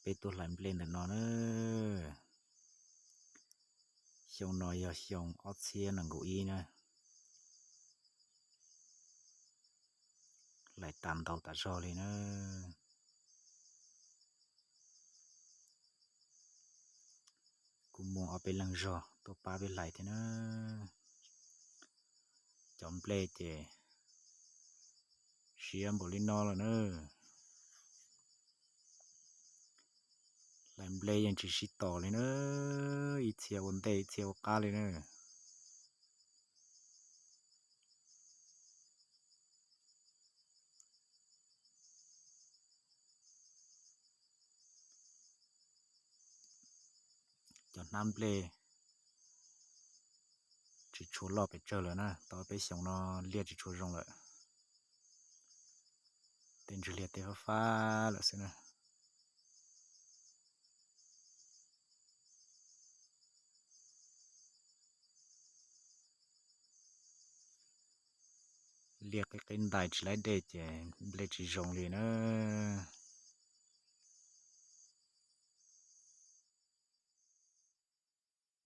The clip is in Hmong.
peb tuaj hlais nplej ntawm no na. Xyoo no yog xyoo ob txhiab nees nkaum ib na. Hlais tas ntau tas zog li na. Kuj muaj ob peb leeg zog tuaj pab peb hlais thiab na. Cov nplej ces siab npaum li no lawm na. Hlais nplej yeej tsis sib tos li na, ib txhia ua ntej ib txhia ua qab li na. Cov hnab nplej tsis tshua loj pes tsawg lawm na, tau peb xyoos no liaj tsis tshua zoo lawm. Tej ntswg liaj tej fab fab lawm xwb na. Liaj qib qib ntais tsis laib dej ces nplej tsis zoo li na.